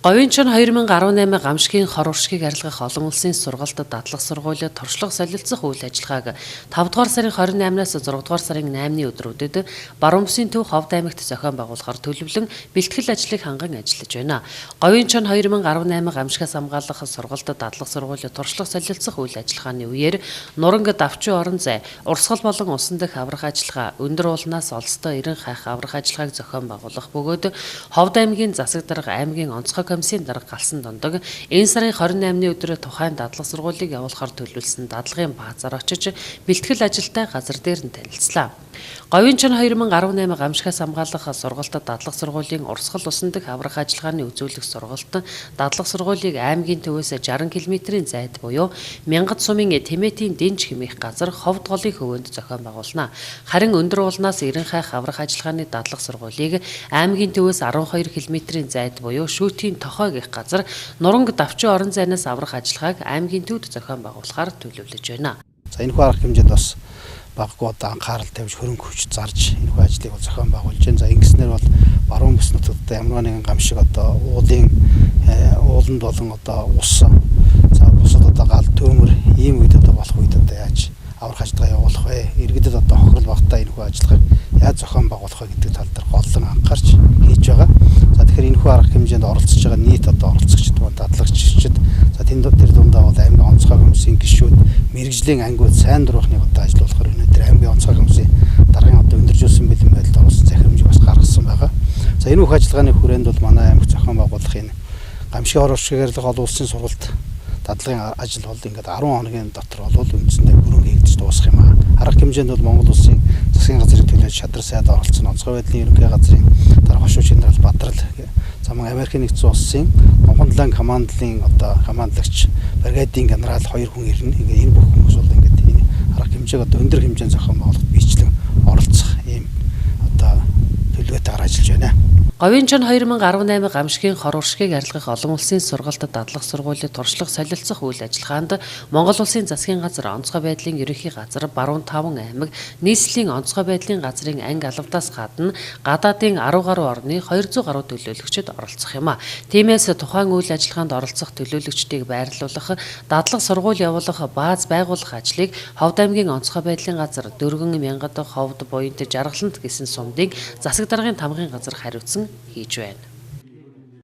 Говийн чон 2018 гамшигын хор уршгийг арилгах олон улсын сургалтад дадлах сургуулиуд туршлага солилцох үйл ажиллагааг 5 дугаар сарын 28-наас 6 дугаар сарын 8-ны өдрүүдэд Баруун бүсийн төв Ховд аймагт зохион байгуулахар төлөвлөн бэлтгэл ажлыг ханган ажиллаж байна. Говийн чон 2018 гамшигаас хамгаалах сургалтад дадлах сургуулиуд туршлага солилцох үйл ажиллагааны үеэр Нуранг давчин орон зай, урсгал болон усан дэх аврах ажиллагаа, өндөр уулнаас олстой эрен хайх аврах ажиллагааг зохион байгуулах бөгөөд Ховд аймгийн засаг дарга аймгийн онцгой комиссийн дарга Галсан Дондог энэ сарын 28-ны өдөр тухайн дадлага сургуулийг явуулахар төлөвлөсөн дадлагын баазаар очиж бэлтгэл ажилтай газар дээр нь танилцлаа. Говийн чон 2018 гамшигаас хамгаалах сургалтад дадлага сургуулийн урсгал усан дэх аврах ажиллагааны үзүүлэх сургалт дадлага сургуулийг аймгийн төвөөс 60 км-ийн зайд буюу Мянгад сумын Тэмэтийн дэнж хэмээх газар Ховд голын хөвөөнд зохион байгуулна. Харин өндөр уулнаас эрен хайх аврах ажиллагааны дадлага сургуулийг аймгийн төвөөс 12 км-ийн зайд буюу Шүүтийн Тохой гэх газар Нуранг давчин орон зайнаас аврах ажиллагааг аймгийн төвд зохион байгуулахаар төлөвлөж байна. За энэ хүү арга хэмжээнд бас баггүй одоо анхаарал тавьж хөрөнгө хүч зарж энэ хүү ажлыг бол зохион байгуулж байна. За ингэснээр бол баруун бүс нутагт ямар нэгэн гамшиг одоо уулын ууланд болон одоо ус за бусад одоо гал төмөр ийм үед одоо болох үед одоо яаж аврах ажиллагаа явуулах вэ? Иргэдэд одоо хохирол багтаа энэ хүү ажиллагааг яаж зохион байгуулах вэ гэдэг тал дээр голлон анхаарч хийж байгаа. За тэгэхээр энэ хүү арга хэмжээнд оролцож байгаа нийт одоо оролцогчид бол дадлагчид за тэнд тэр дундаа бол аймгийн онцгой комиссийн гишүүд мэргэжлийн ангиуд сайн дурынхныг одоо ажилуулахар өнөөдөр аймгийн онцгой комиссийн даргын одоо өндөржүүлсэн бэлэн байдалд оруулсан захирамжийг бас гаргасан байгаа. За энэ бүх ажиллагааны хүрээнд бол манай аймаг зохион байгуулах энэ гамшигын хор уршиг арилгах олон улсын сургалт дадлагын ажил бол ингээд 10 хоногийн дотор бол үндсэндээ бүрэн хийгдэж дуусах юм аа. Арга хэмжээнд бол Монгол улсын засгийн газрын төлөө шадар сайд оролцсон онцгой байдлын ерөнхий газрын дарга хошуу генерал Бадрал за мөн Америкийн нэгдсэн улсын Монгол лан командлын одоо командлагч бригадын генерал хоёр хүн ирнэ. Ингээд энэ бүх хүмүүс бол ингээд энэ арга хэмжээг одоо өндөр хэмжээнд зохион байгуулахад биечлэн оролцох ийм одоо төлөвлөгөөтэйгээр ажиллаж байна. Говийн чон 2018 гамшигын хор уршгийг арилгах олон улсын сургалтад дадлах сургуулийн туршлага солилцох үйл ажиллагаанд Монгол улсын засгийн газар онцгой байдлын ерөнхий газар Баруун 5 аймаг нийслэлийн онцгой байдлын газрын анги алавдаас гадна гадаадын 10 гаруй орны 200 гаруй төлөөлөгчид оролцох юм а. Тиймээс тухайн үйл ажиллагаанд оролцох төлөөлөгчдийг байрлуулах, дадлага сургууль явуулах, бааз байгуулах ажлыг Ховд аймгийн онцгой байдлын газар Дөргөн Мянгад Ховд Буянт Жаргалант гэсэн сумдын засаг даргын тамгын газар хариуцсан хийж байна.